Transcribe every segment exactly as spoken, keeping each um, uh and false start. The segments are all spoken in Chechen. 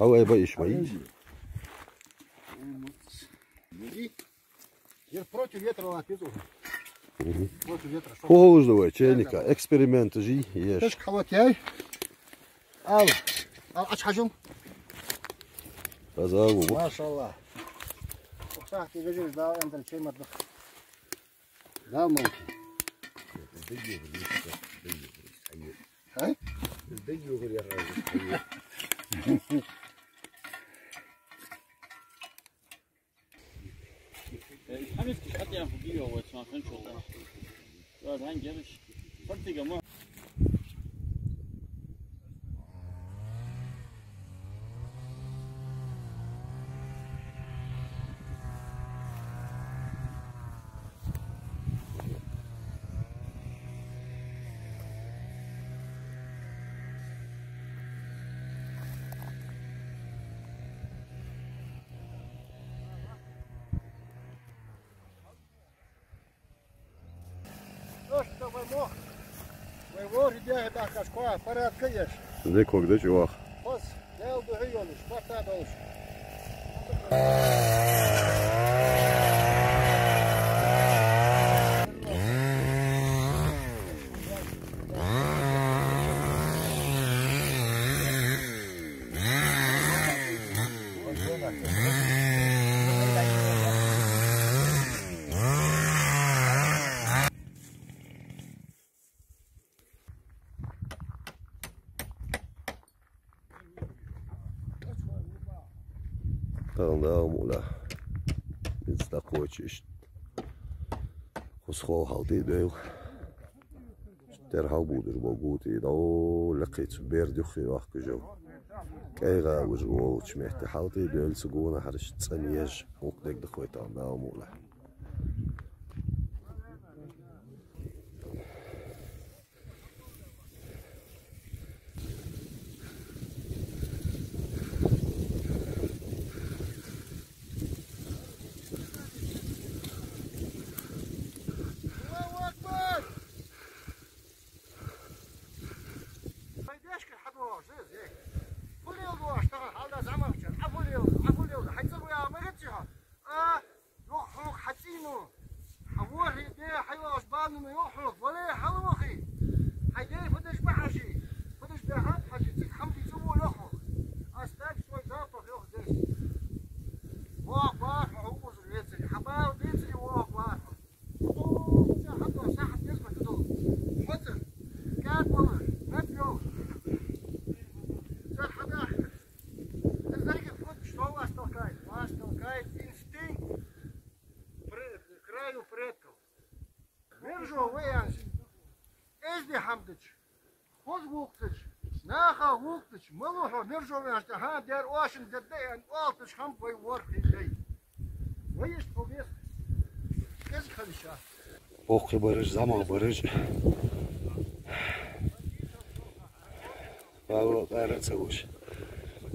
هو أي بقى إيش بقى؟ Ир против ветра лапец уже. Против ветра. Что? Хождавай, чейника, эксперимент жи, еш. Тышка вот яй. Ал. Ал, ач хажум. Азагу. Машалла. Ухтах, ты видишь, да, Андрей, чем отдых. Да, мой. А? Э, исхьамис киш атъян хӀу био вай цун хӀун чула. Ва гьан гериш. Фартига ма. Ишта вай мох. Вай вори дехӀе дахкаш кхоа, порядка еш. Де ког де чувах. Хос, дел духи йолуш, парта долуш. Тан да мула. Из такой чишт. Кусхо халди бел. Дерхьал будур бо гути, да, о, лекхи цу бер духи вахкужо. КӀайгӀа вуж волчу метте хьалтӀи доьлу цу гонахьарш цӀанъеш, гӀуллакх дерг дахойтал, Дала мукъ лахь. Аллаху акбар! Пайдешкар хьадогӀуш, зе, зе. Фу леладу аша тахана, хьалда заманчара? Ӏа фу леладу, Ӏа фу леладу? Хьайн ца гуя ма гӀиртичи хьо? А, йоху хьоьга хьан цӀийно? Хьан ворхӀе де хьайогӀуш бала ма йоху хьоьга? Вале, хьала вахи. Хьайн дей фу деш ма хьажи. Фу деш бехьа хьажи, цига хьамди цӀа во йоху. Ас даг шой запах йоху деш. Воху вархьа хьо узур вецари. Хьан бала децари воху вархьа. Инстинкт пре-, краю предков. Мержо ваянча, эзди хьамдача, хоза гӀуллакхча, наха гӀуллакхча, ма лу хьо, мержо ваянча, хьан дер ошин дер даьан, оалташ хам вай ворхӀе дай. Вай иштта хьо вес. Эза ханша. Оккхи бараш, заман бараш. Валла, къара а ца вуш.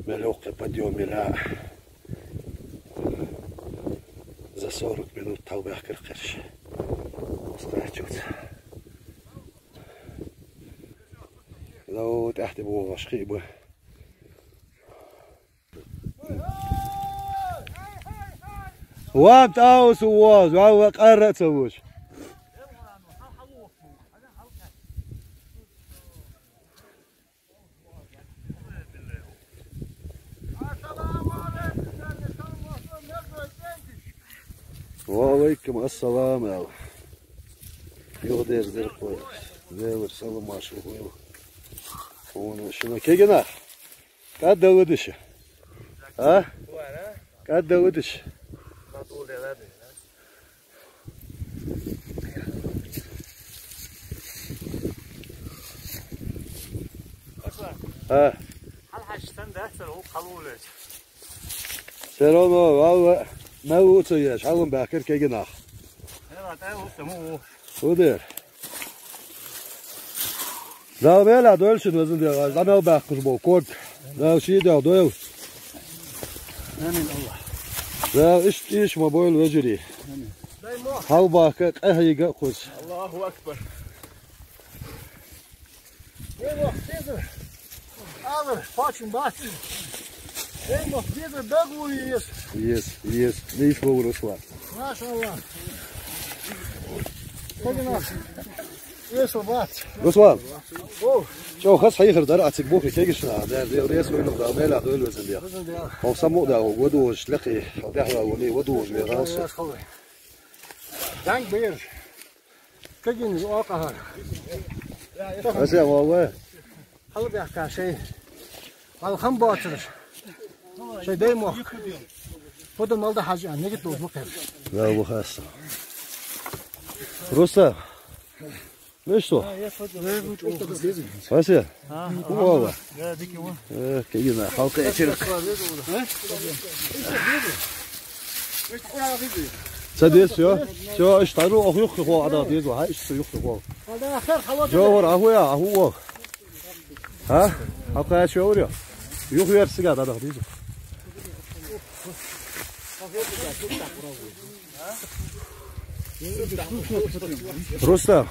Мел оккхи подъем мила. За сорок минут талбаьхкира кхерш. Скачиваться. Ло, тӀаьхьа тӀе богӀуш хи бу. Ван тӀаус воз, ван ва къарра а ца вуш. Ва алайкум ассалам, ал. Югъдер зерхой. Зевр саламаш угуйл. Уна шуна кегина. КӀадда вудуш? А? КӀадда вудуш? А? Хьал хьаьжча санна дац, цара гӀуллакх хьалуллерча. Всё равно, валла, мел ву ца еш, хьалун баьхкира кегинах. Хьала тӀе ву, ца ма ву. Ху дер. Дала мел а дойлу шуна везан дегӀ, дӀа мел баьккхаш болу ког. Дала ший дегӀ дойлу. Амин, Аллах. Дала иштта ийша ма бойла вежарий. Амин. Хьал бахка, къахьийга а кхуьз. Аллаху акбар. Эй, мах, деза. Алар, почем бац. Эй, мах, деза, дог ву ес. Ес, ес. Лиш ву, Руслан. Машалла. Ходи нас. Ес, бац. Руслан. О. Чё, хас хайхар дар, ацик бухи кегишна. Да, да, рес войну, да, меля, да, везен, да. Везен, да. Он само, да, воду уж, леки, да, воду уж, да, Дан бер. Кагин, о, каха. Ася, валла. Хала бяхка шей. Алхам батыр. Шей дай мох. Пода малда хажа, неге тозма кер. Да, бу хас. Просто. Ну что? Ася. Валла. Э, кагина, халка эчерик. Садись, всё. Всё, иш тару, ох, юх, юх, ада, дезу, ха, иш, юх, юх. Жовар, ахуя, ахуя. Ха? Халка эчи орё. Юх, юр, сига, ада, дезу. Рустам,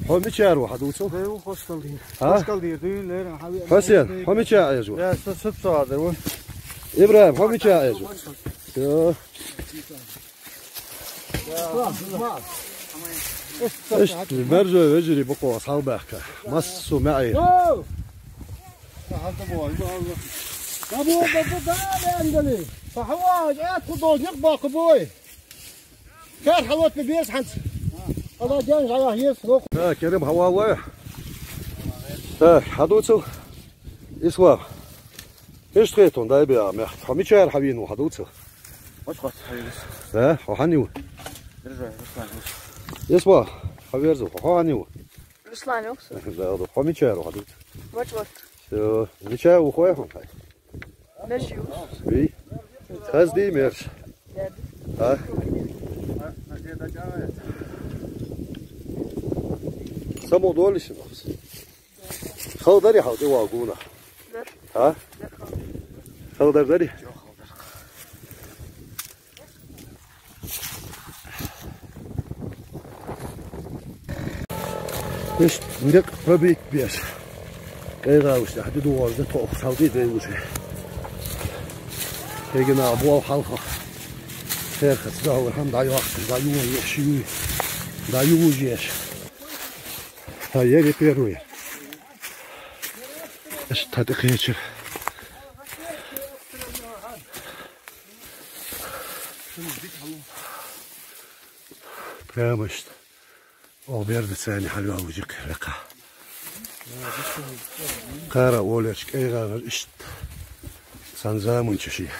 хьо мичара ву, хьадувцал? Дайву хошкалдийр. А? Хошкалдийр, дуюн лер, хьави-. Хасен, хьо мичара езу? Я, со субсаде ву. Ибрагим, хьо мичара езу? Всё. Ишт, бержой вежири буква салбахка. Массу маи. О! Бабу, бабу, да, да, ангали. Сахаваж, а, художник бакубой. Кар халот бес ханц. Ала дан жая ес, рох. Да, Керим, хавала. Да, хьадувцал. Ислам. Ишт хетун, дай биа, мя. Хьо мичара хьавину, хьадувцал. Хоч-хоч, хьавирус. Да, хьо хьаниву? Держи, Руслан, Руслан. Ислам, хьаверзу, хьо хьаниву? Руслан, ёхсу. Да, да, хьо мичара, хьадувцал. Хоч-хоч. Всё, мичара ухой хьо хай. Мерш ю. Ви? Хазди мерш. А? Само долиши нахс. Халдари халди вагуна. Дар. А? Дар хал. Халдар дари? Ишт, ниндек пробег беш. Кайгавуш, да, хьади дугъар да, тоъ, салди да уже. Кайгина, буал халха. Хер хат, да, хам, да, юах, да, юах, еш, ю. Да, ю, еш. Да, ери первый. Ишт, тати кечер. Прямо ишт. О, берди цани хьалуа вужик река. Кара олеш кайгагар ишт. Санзамун чаши.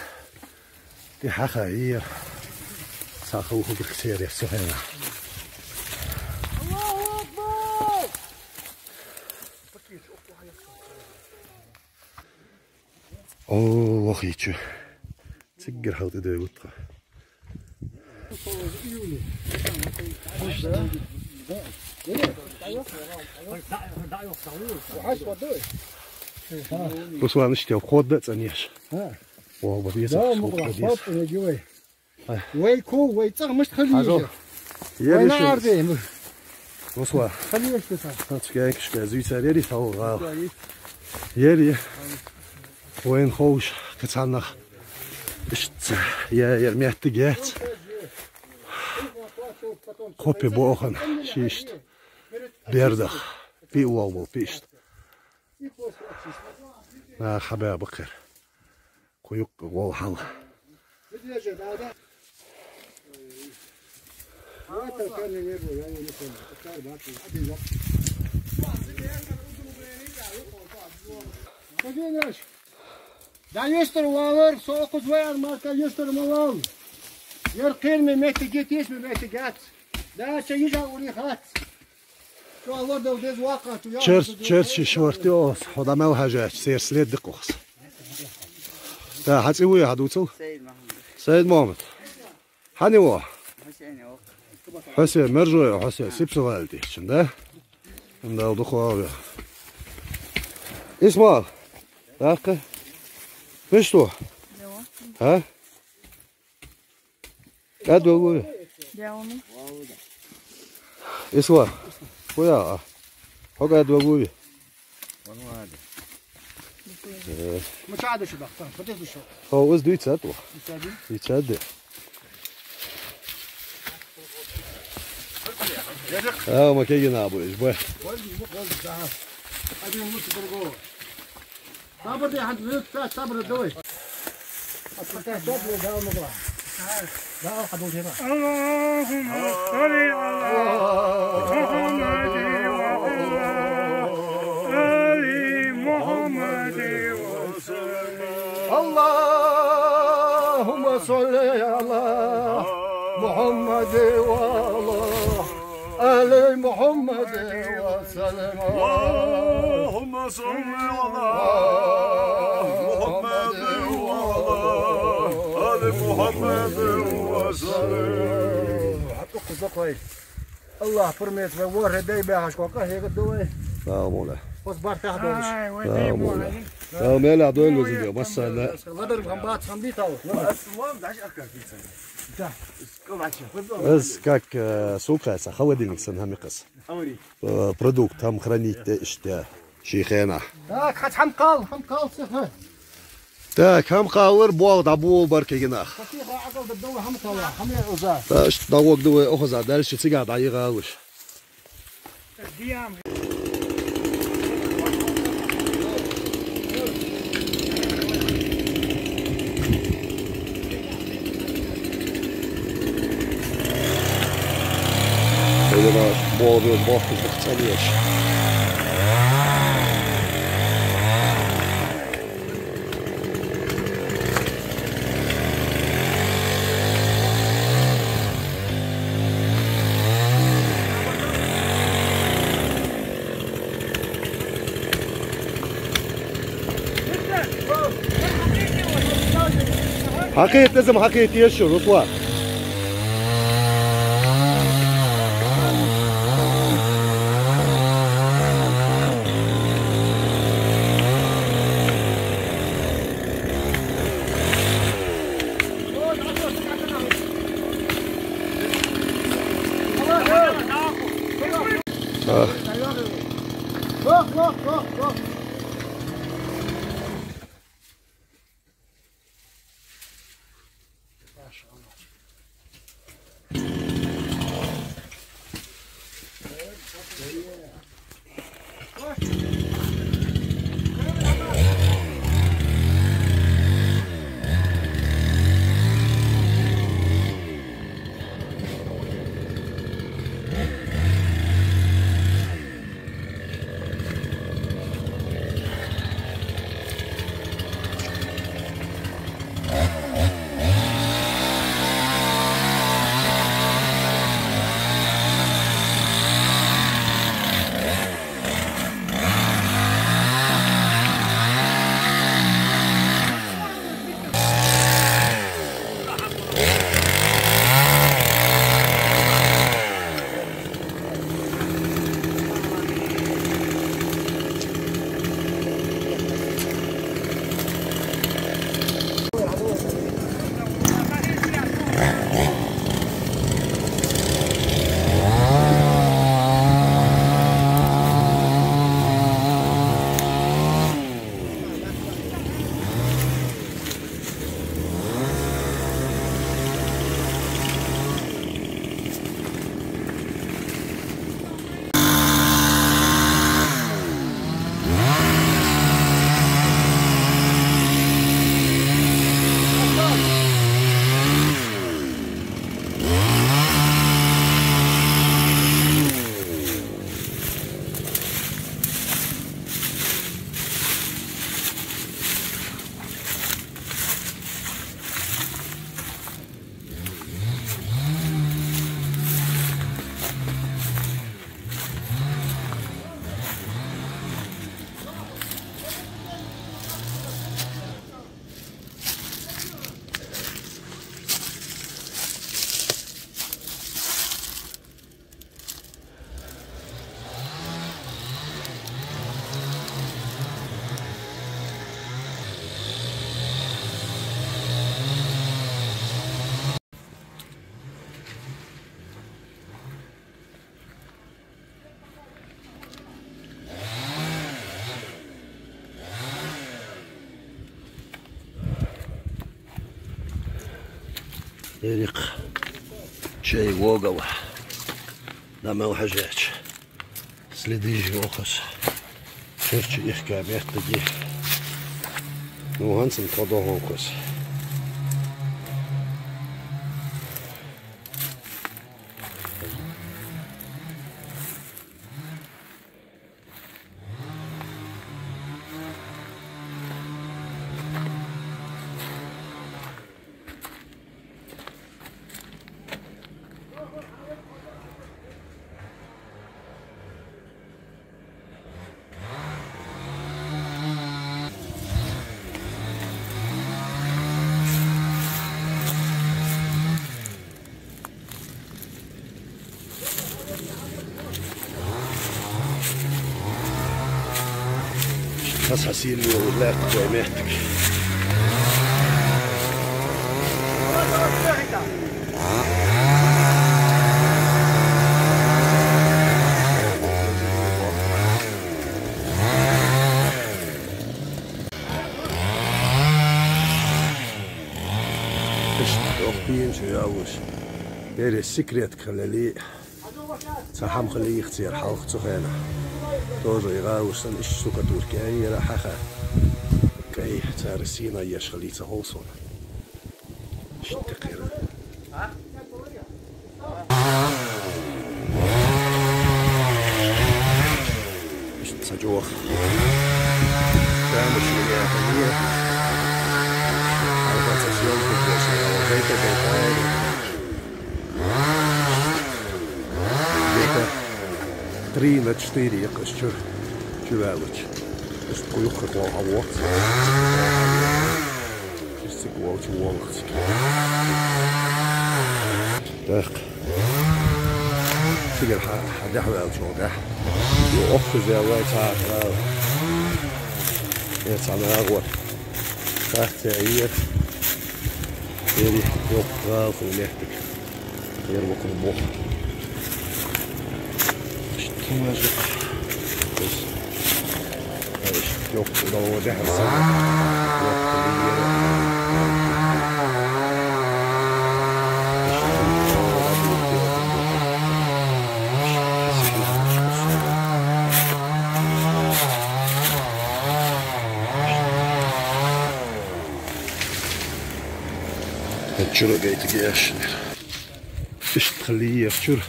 Ти хаха иер. Саху хубик сере сухена. О, вахичу. Циггер халти дойгутха. Руслан, иште, вход да, цанеш. О, вот есть. Да, вход, могла, вход, не делай. Вай ку, вай цар, может, хали. Ери вайна арде. Руслан. Хали еште та. Ацкай кишка, зуйца ери, тау, га. Ери. Вайн хоуш, кацанах. Ишт, я, я, мятты гет. Копи бохан, шишт. Бердах. Пи уал бол, пишт. На, хабя бакер. Куюк гол хал. Да, юстар валар, со окуз вай армарка юстар малал. Яр кирми мети гетис ми мети гат. Да, ча южа ури хат. Чо алар да удез вака, чо я. Черч, черч ши шорти ос, хода мел хажач, сер след дик ос. Да, хаци уя хадуцул? Саид Махмуд. Саид Махмуд. Хани во? Хусейн, о. Хусейн, Мержоев Хусейн, сипсовали ти, чин, да? Да, духове. Исмал. Так. Ну что? А? Адвагуви. Дявону. Исла. Куда? А? Хога адвагуви. Э. Хо, из дуйцад вай. Дуйцад. А, ма кегий нах ба уж, ба. Сабур де, хӀанз минут пять сабур де вай. اللهم صل على محمد وعلى آل محمد وسلم. اللهم صل على محمد وعلى آل محمد وسلم. اللهم صل على محمد وعلى آل محمد وسلم. Аллах пурмет ва ворхӀе дай бяхаш кокъа хӀега дуй. Салам алейкум. Хос бартах долаш. Ай, вай, салам алейкум. Салам алейкум, дой лузин, массана. Ладар хам бац, хам битал. Аслан, даш акар бицан. Да. Из как, э, сукъа са, холодильник сан хӀама кхес. Э, продукт хӀама хранить де иштта ший хенахь. Так, хьан хӀама кхалла, хӀама кхалла ца хьа. Так, хӀама кхаллар, болх дӀаболабар кегий нах. Хьан сиха Ӏагал да дала хӀама кхалла, хӀама уза. Та иштта дӀагӀоргда вай, охаза дальше цига дӀайигӀалаш. Эдена болдуз бохтуз бахцалеш. Хьакхета, иза ма хьакхета еза шу, Руслан. А. Эрих чай вогал. Дамел хьажач. Следы жохос. Чурчи их кабетта ди. Ну, ханцем кодо хокос. Хас хасил ю лехк кой мехтик. Ишт охпиен чу явуш. Эре секрет калали. Ца хьамхали ихцер хьалх цу хена. Тоже игъа уж сан иш штукатурка яра хьаха. Кай цар сина яш хали ца холсон. Шитте кира. Ишт ца жох. Прямо шире хали. Алба ца съёмку после. Жайка, жайка. Где-то три на четыре якъас чу, чу валач. Ишт куюх хакъо хавот. Ишт цик валач валач. Так. Цигар ха-, ха дах валач, о, дах. Ю охту валач, а, а. Я цана агъот. Хатя иет. Ери ёк гал фу мехтик. Ер вокун бох. Ишт тумажык. Ишт ёк удалого дяхар сага. Ёк удалого. Чура гайтиги яшнер. Ишт хали яхчур.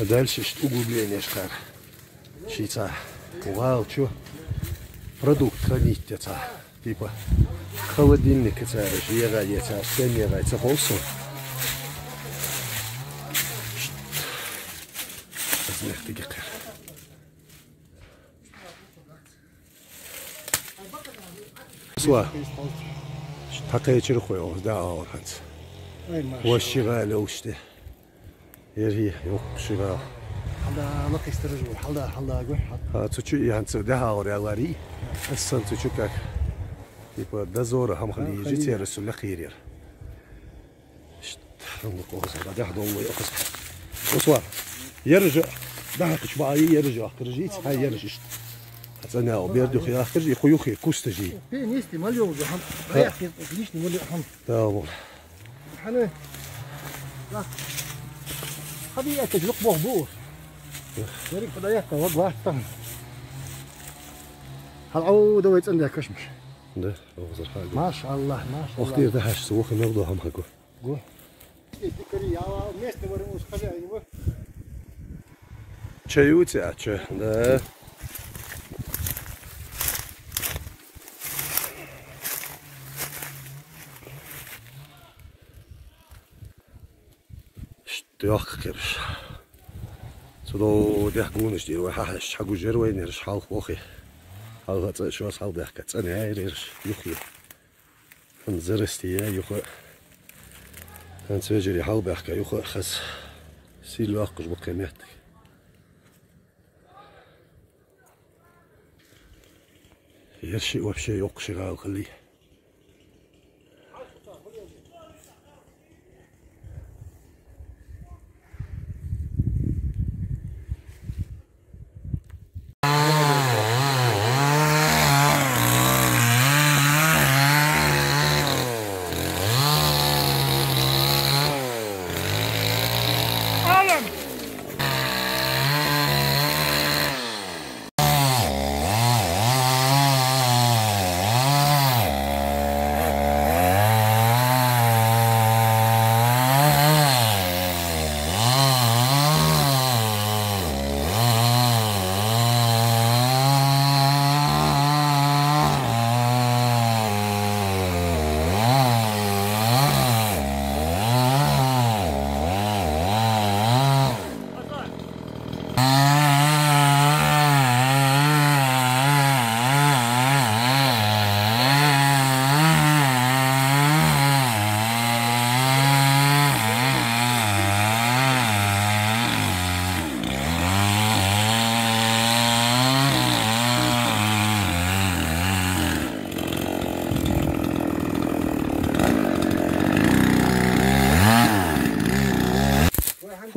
А дальше ишт углубление шкар. Шица. Угал чу. Продукт хранить ца. Типа холодильник ца, ега еца, стен ега ца холсо. Аз мехтиги кар. Суа. Такъечир хой оз да аурханц. Ой, машалла. Ваш шигали ушти. Ери ёк шигал. Халда лакъистырыжу, халда, халда гу. А цучу янцы да аур ялари. Асан цучу как. Типа дозора хам хали жи тересу лакъирир. Ишт, ханлы кохос, да, да, доллай охос. Осуа. Ярыжы, да, кыч баайы ярыжы, ахкырыжы ит, ха, ярыжы ишт. Ацаня, о, бердюхи, ахкырыжы, хуюхи, кустыжы. Пе, нести, малёвжы, хам. Ха. Аяк, лишний малё, хам. Да, бол. Ханы. Да. Хаби, это жлык бог бу. Ярик, подаяк, вот, вот, там. Хал, о, давай, цанда, кашмиш. Да, о, зархал. Машалла, машалла. Ох, ты, да, хаш, сухи, мел, да, хам, хаку. Го. Чай у тебя, а чё? Да. Ишт, ёх, кирш. Судо дэх гунаш дир, вай хахаш, хагу жер вай нерш, хал хохи. Хал хаца, шос хал дэх каца, не айреш, юхи. Хан зарасти я, юха. Хан цвежери хал бяхка, юха хас. Сил вахкуш бу кемет. Ерши вообще ёк шигал хали.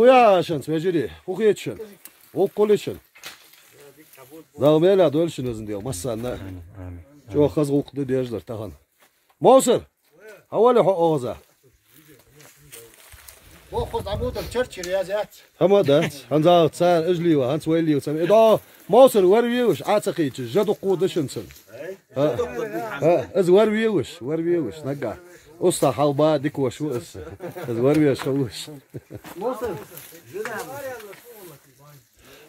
Уяшанц, вежарий, ухечан. Уккуличан. Дала мела дольшин азын дел, массанна. Амин, амин. Чо хаз гукъ да дежлар тахан. Мосер! Хавали хо оза. Бо хо забудам чер чер язят. Хама да, ханзал цар, эжлива, ханц вайлива цар. Эдо, Мосер, вар виуш, ацахич, жаду кудашин цан. Ха, ха, аз вар виуш, вар виуш, нага. Уста халба дикваш вуш. Аз вар виуш халуш.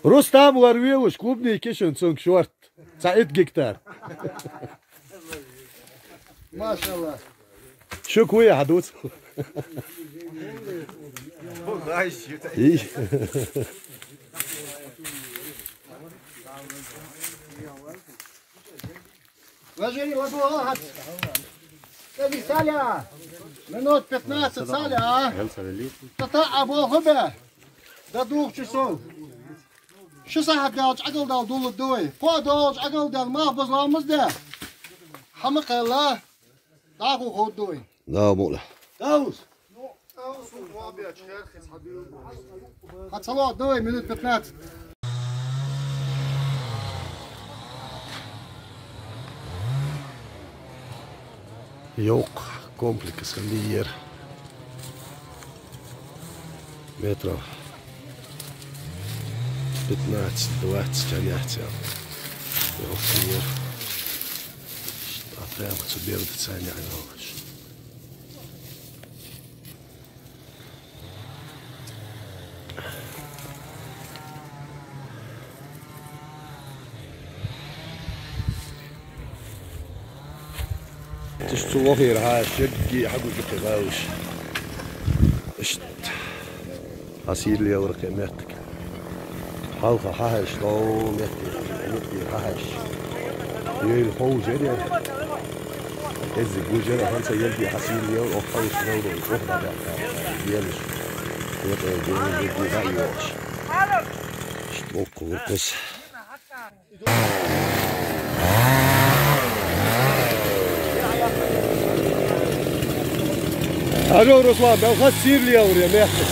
Рустам вар виуш, клубный кишин цунг шорт. Цаид гектар. Машалла. Шук вуя хадуц. И. Вежарий, ладу алхац. Эди саля. Минут пятнадцать саля, а? Тата або хубе. До двух часов. Ши сахат далч агал дал дулу дуй. По далч агал дал мах базламыз да. Хама кала. Дагу ход дуй. Да, мула. Даус. Хацало дуй, минут пятнадцать. Йоук комплекс лиер. Метров пятнадцать-двадцать, а не хотел. Йоук лиер. А прямо цу берда цаня алалаш. Тишту вахир ха ширги хагу жукъи вауш. Ишт. Хасир ли авракъ меттик. Халха хахаш, ло меттик, меттик хахаш. Ел хов жере. Эзи гужер ханса елги хасир ли авр ох хавш ло ох да да. Елиш. Ох да да. Ох да да. Ох да да. Alo, Ruslan, ben kaç sihirli yavruya, ne yaptın?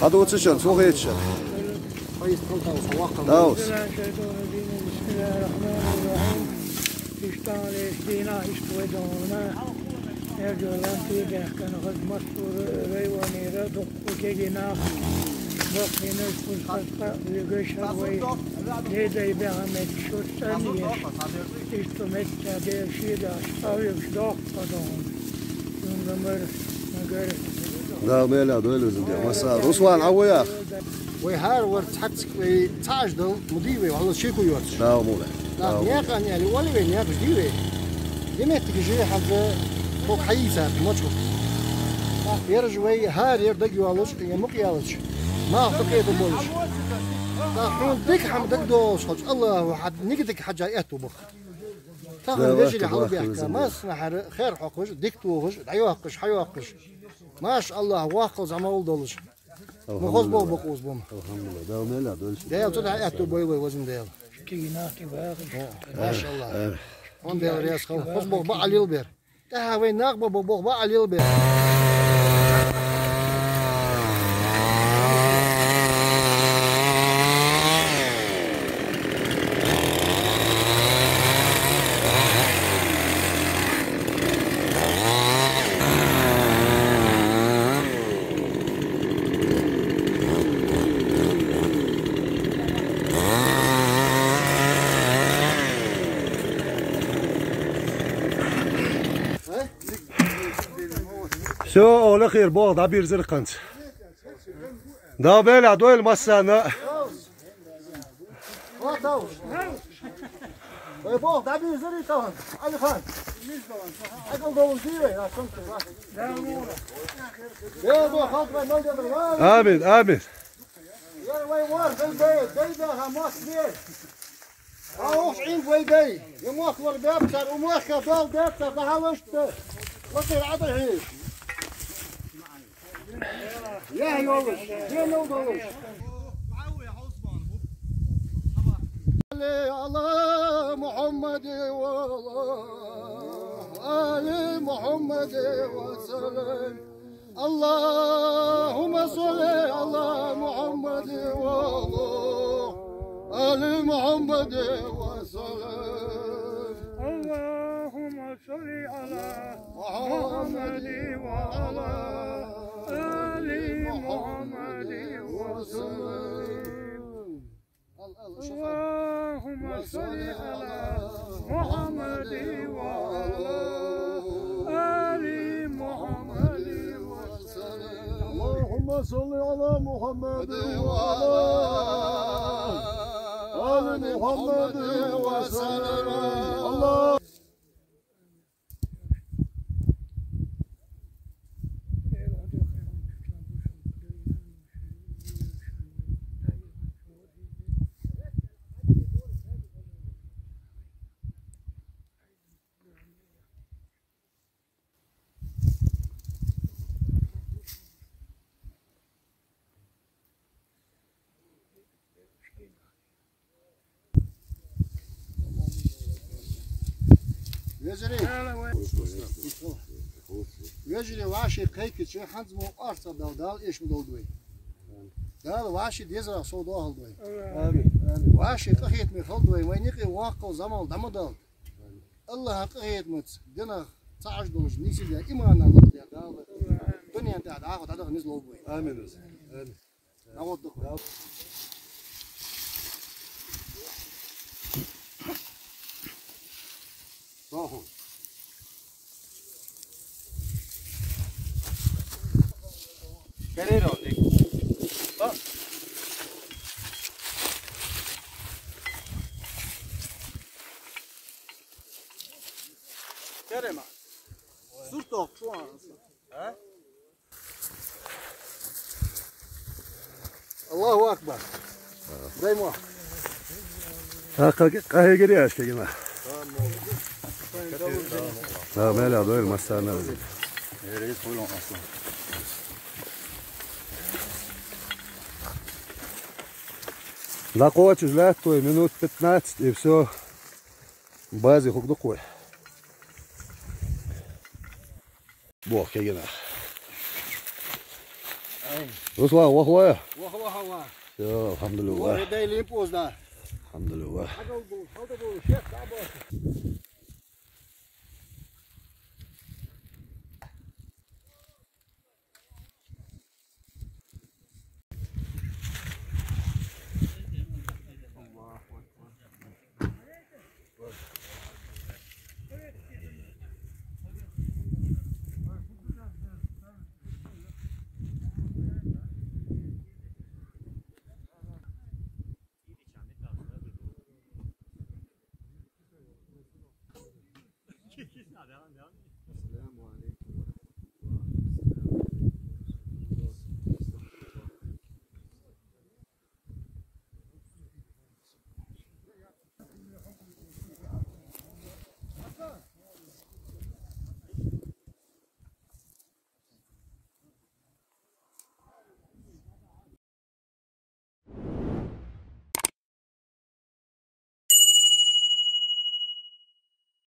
Хадуцишан, слухайчишан. Даус. Иштан лештина, ишт ведона. Эрдолан тидехкан хазмат районира дукку кегина. Бохинер кузхаска лигешар вай. Дедай бяха мет шуртан еш. Ишту мет чабер шида, шкавик дох падон. Юнгамар, нагар. Да, мела, дойлу зинде. Маса, Руслан, а воя? Вай хар вар цацк вай цаж дал, муди вай, вала шеку йорц. Да, мула. Да, някъа не али, вали вай някъ жди вай. Демет ки же хаза, хок хайса, мочу. Ер же вай хар ер даг юалуш, я мук ялуш. Ма хок это болуш. Да, хун дик хам даг долуш хоч. Аллаху хад, нигдик хаджа эту бах. Тахан вежарий хьалбаьхка, ваххалза массанахьара хер хьокхуш, дик тухуш, дӀайоккхуш, хьайоккхуш. Маша Аллах, ваххал замал долуш. Мухоз боху бакъуз бум. Алхамдулилла. Дала мела дольш. Дала цу дӀа аьтту бой вай вазин Дала. Кигинахти вахиш. Маша Аллах. Он Дала ряс хал. Хоз боху баъалил бер. ТӀаьхьа вай нах бо боху баъалил бер. Всё, Оля, хир, боху, дӀабирзира кханца. Дала белахь дойла массарна. Вай, боху, дӀабирзира тахана, Ӏалихан. Акал долу зийрай, а сам те, ва. Бел бо халкъ вай мал дедра, ва. Амин, амин. Яра вай вар, дай, дай, дай, дай, ха, мос бер. Ха, охш Ӏин вай дай. Я мохк вар беб цар, у мохка дол деб цар, дахалаш те. Лакхир Ӏадахьи. Яхь йолуш, денал долуш. على محمد وعلى آل محمد وسلم. اللهم صل على محمد وعلى آل محمد وسلم. اللهم صل على محمد وعلى آل محمد وسلم. اللهم صل على محمد وعلى آل محمد وسلم. اللهم صل على محمد وعلى آل محمد وسلم. الله Вежарий. Вежарий, ваши кхайкича, хӀанз мо орца дал, Дала эшма долду вай. Дала ваши дезарах сов дохалду вай. Амин. Амин. Ваши къахетаме халду вай, вай никъи ваккхал замал дама дал. Аллаха къахетамаца динах цхьаъаш долуш нийсилла имана лакхда Дала. Дуьнен тӀехь даха дӀадаханиза ловбой. Амин. Амин. ДӀагӀодда. Соху. Керейра. Керема. Суртох, шу ан. А? Аллаху акбар. Даймо. Ха, къа-, къахьегири аша кегина. Ха, мел а дойр массарна. Накъочуз лаьтта вай минут пятнадцать и всё. Базе хӀуг дукхой. Боху кегина. Руслан, вахлоя? Ваха, ваха, ваха. Йо, алхьамдулиллах. Ваха, дай лимпуз да. Алхьамдулиллах. Хьадал бу, хьадал бу, шеф, да, бу. Selamun aleyküm.